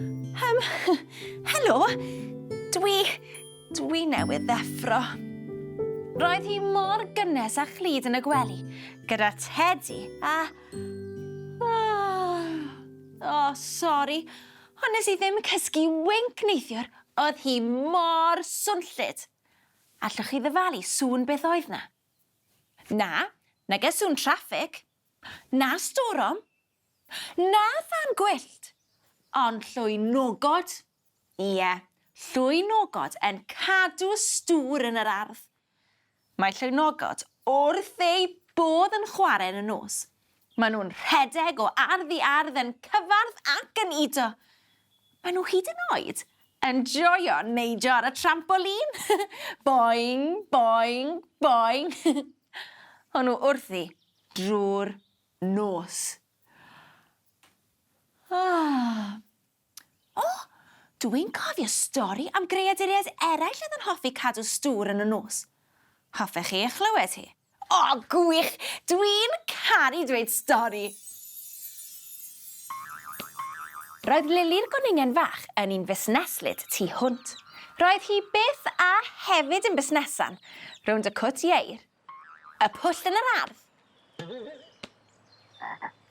Um, helo, dwi... dwi newydd ddeffro. Roedd hi mor gynnes a chlyd yn y gwely, gyda tedi a... Oh, oh sori, ond nes i ddim cysgu winc neithiwr, oedd hi mor swnllyd. Allwch chi ddyfalu sŵn beth oedd 'na? Na, nage sŵn traffig. Na storom. Na thân gwyllt. Ond llwynogod. Ie, llwynogod yn cadw stŵr yn yr ardd. Mae llwynogod wrth eu bodd yn chwarae yn y nos. Maen nhw'n rhedeg o ardd i ardd yn cyfardd ac yn udo. Maen nhw hyd yn oed yn joio neidio ar y trampolîn. Boing, boing, boing. O'n nhw wrthi drwy'r nos. Ah. O, dw i'n cofio stori am greaduriaid eraill oedd yn hoffi cadw stŵr yn y nos. Hoffech chi ei chlywed hi? O, gwych! Dwi'n caru dweud stori! Roedd Lily'r gwningen fach yn un fusneslyd tu hwnt. Roedd hi byth a hefyd yn busnesan rownd y cwt ieir, y pwll yn yr ardd,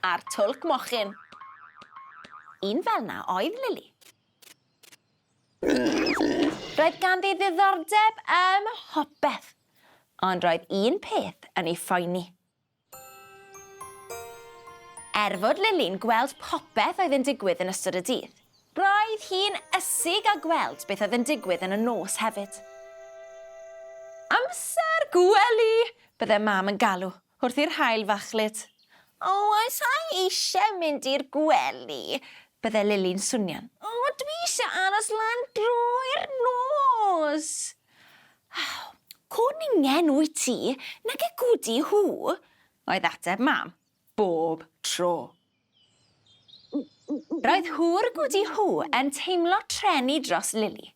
a'r twlc mochyn. Un fel 'na oedd Lily. Roedd ganddi ddiddordeb ym mhopeth, ond roedd un peth yn ei phoeni. Er fod Lily'n gweld popeth oedd yn digwydd yn ystod y dydd, roedd hi'n ysu gael gweld beth oedd yn digwydd yn y nos hefyd. Amser gwely! bydde Mam yn galw wrth i'r haul fachlud. O, sa i eisiau mynd i'r gwely, bydde Lily'n swnian. O, dwi eisiau aros lan drwy'r nos. Cwningen wyt ti, nage gwdi Huw, oedd ateb Mam, bob tro. Roedd Huw'r gwdi Huw yn teimlo treni dros Lili.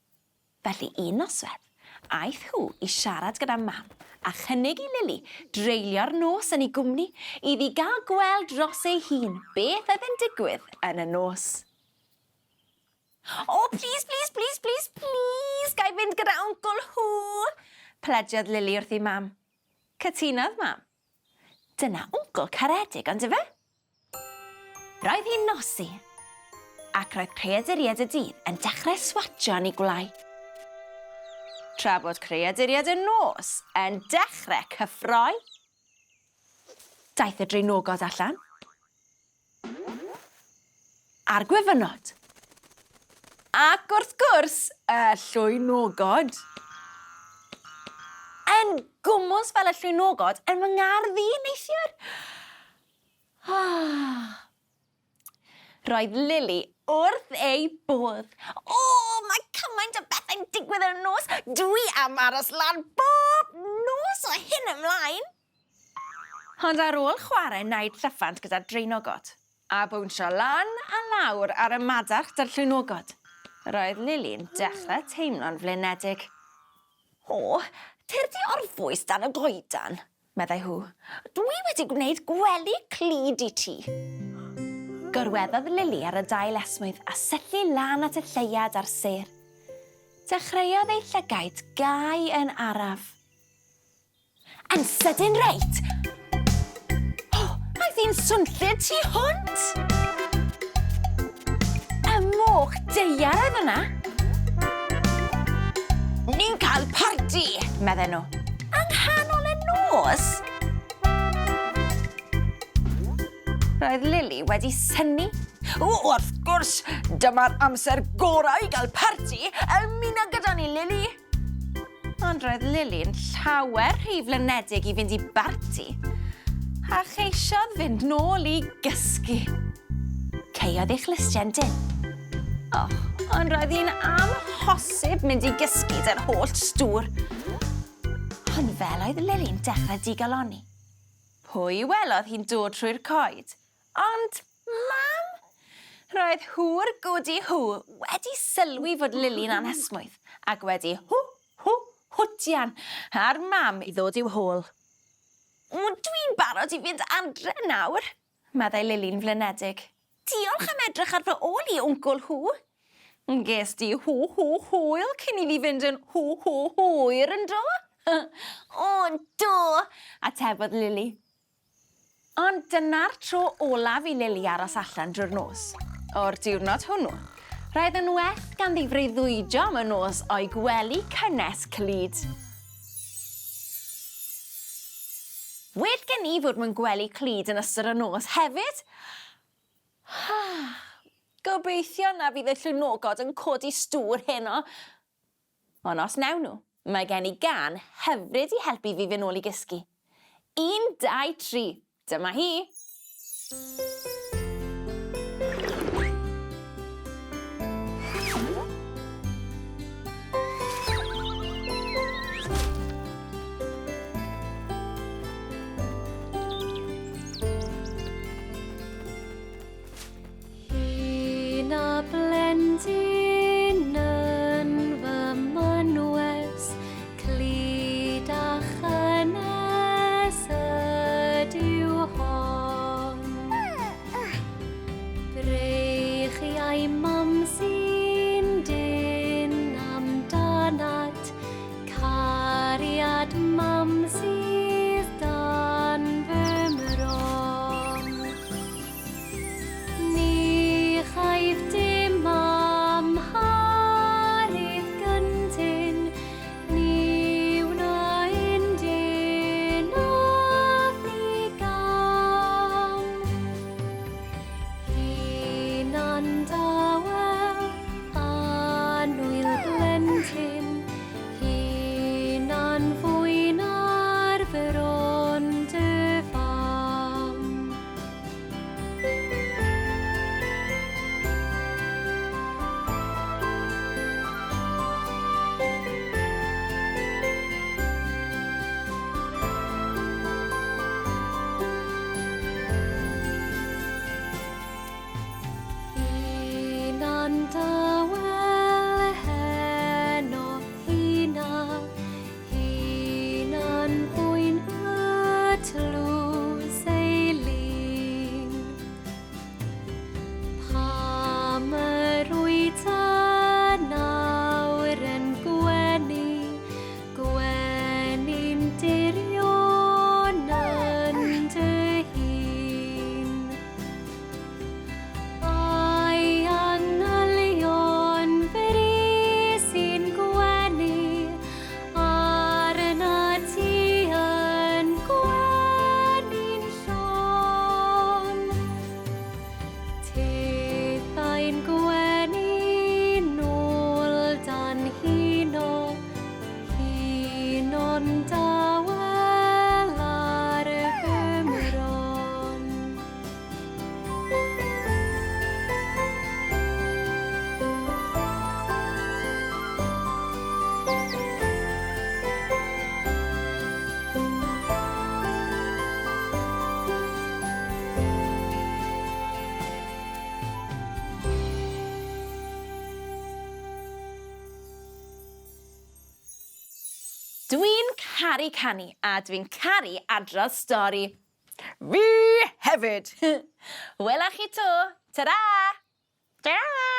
Felly un nosweth, aeth Huw i siarad gyda Mam a chynnig i Lili dreulio'r nos yn ei gwmni iddi gael gweld dros ei hun beth oedd yn digwydd yn y nos. O, plîs, plîs, plîs, plîs, plîs, ga i fynd gyda Wncwl Huw? Plediodd Lili wrth ei mam. Cytunodd mam. Dyna wncwl caredig, on'd ife? Roedd hi'n nosi, ac roedd creaduriaid y dydd yn dechrau swatio yn ei gwlâu. Tra bod creaduriaid y nos yn dechrau cyffroi. Daeth y draenogod allan. A'r gwyfynod. Ac wrth gwrs, y llwynogod. Yn gwmws fel y llwynogod yn fy ngardd i neithiwr. Ah. Roedd Lily wrth ei bodd. O, mae cymaint o bethau'n digwydd yn y nos. Dwi am aros lan bob nos o hyn ymlaen. Ond ar ôl chwarae naid llyffant gyda'r draenogod, a bownsio lan a lawr ar y madarch 'da'r llwynogod, roedd Lily'n dechrau teimlo'n flinedig. O, tyrd i orffwys dan y goedan, meddai Huw. Dwi wedi gwneud gwely clyd i ti. Gorweddodd Lily ar y dail esmwyth a syllu lan at y lleuad a'r sêr. Dechreuodd ei llygaid gau yn araf. Yn sydyn reit! O, aeth hi'n swnllyd tu hwnt! Y moch deiar oedd yna! Ni'n cael parti, medden nhw. Yng nghanol y nos! Roedd Lily wedi synnu. O, wrth gwrs, dyma'r amser gorau i gael parti! Ymuna gyda ni, Lily! Ond roedd Lily'n llawer rhy flinedig i fynd i barti, a cheisiodd fynd nôl i gysgu. Caeodd ei chlustiau'n dynn. Oh, ond roedd hi'n amhosib mynd i gysgu 'da'r holl stŵr. Ond fel oedd Lily'n dechrau digalonni, pwy welodd hi'n dod trwy'r coed? Ond Mam! Roedd Huw'r Gwdi Huw wedi sylwi fod Lily'n anesmwyth ac wedi hw, hw, hwtian ar Mam i ddod i'w hôl. O, dwi'n barod i fynd adre nawr, meddai Lily'n flinedig. Diolch am edrych ar fy ôl i, Wncwl Huw. Ges di hw hw hwyl cyn i fi fynd yn hw hw hwyr yn do? O, do, atebodd Lili. Ond dyna'r tro olaf i Lili aros allan drwy'r nos. O'r diwrnod hwnnw, roedd yn well ganddi freuddwydio am y nos o'i gwely cynnes clyd. Well gen i fod mewn gwely clyd yn ystod y nos hefyd. Gobeithio na fydd y llwynogod yn codi stŵr heno. Ond os wnewn nhw, mae gen i gân hyfryd i helpu fi fynd nôl i gysgu. Un, dau, tri, dyma hi! Hun a blentyn yn fy mynwes, clyd a chynnes ydyw hon. Breichiau mam sy'n dyn amdanat, Cariad mam sydd dan fy mron. Ni chaiff dim amharudd gyntyn, ni wna un dyn a ddigam. Hunan dawel, annwyl blentyn, hunan fwyn ar fron dy fam. Hunan dawel heno huna, hunan fwyn y tlws ei lun. Pam yr wyt yn awr yn gwenu, gwenu'n dirion yn dy hun. Ai angylion fri sy'n gwenu arnat ti yn gwenu'n llon. Tithau'n gwenu nôl dan huno, huno'n dawel ar fy mron. Dwi'n caru canu a dwi'n caru adrodd stori. Fi hefyd! Wela chi 'to. Ta-ra! Ta-ra!